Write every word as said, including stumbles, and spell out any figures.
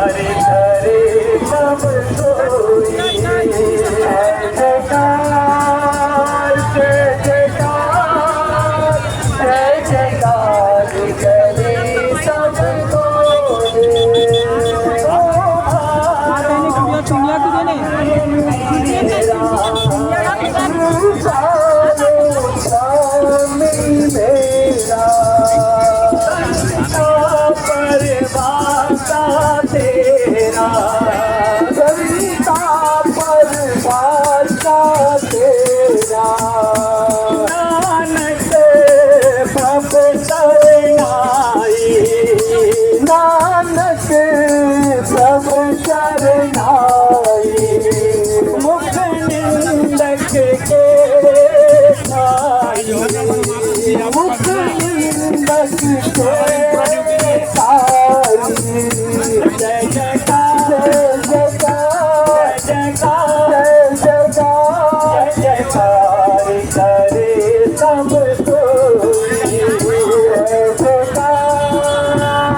हरे हरे सब सोई। जय जयकार, जय जयकार, जय जयकार करे सब कोई। ओ भारत स्वामी मेरा, संता परभाषा तेरा, संता परभाषा तेरा। नानक प्रभु शरणाई, नानक प्रभु शरणाई। मुख निंदक के छाई, मुख निंदक के छाई। जय जयकार, जय जयकार, जय जयकार, जय जयकार करे सब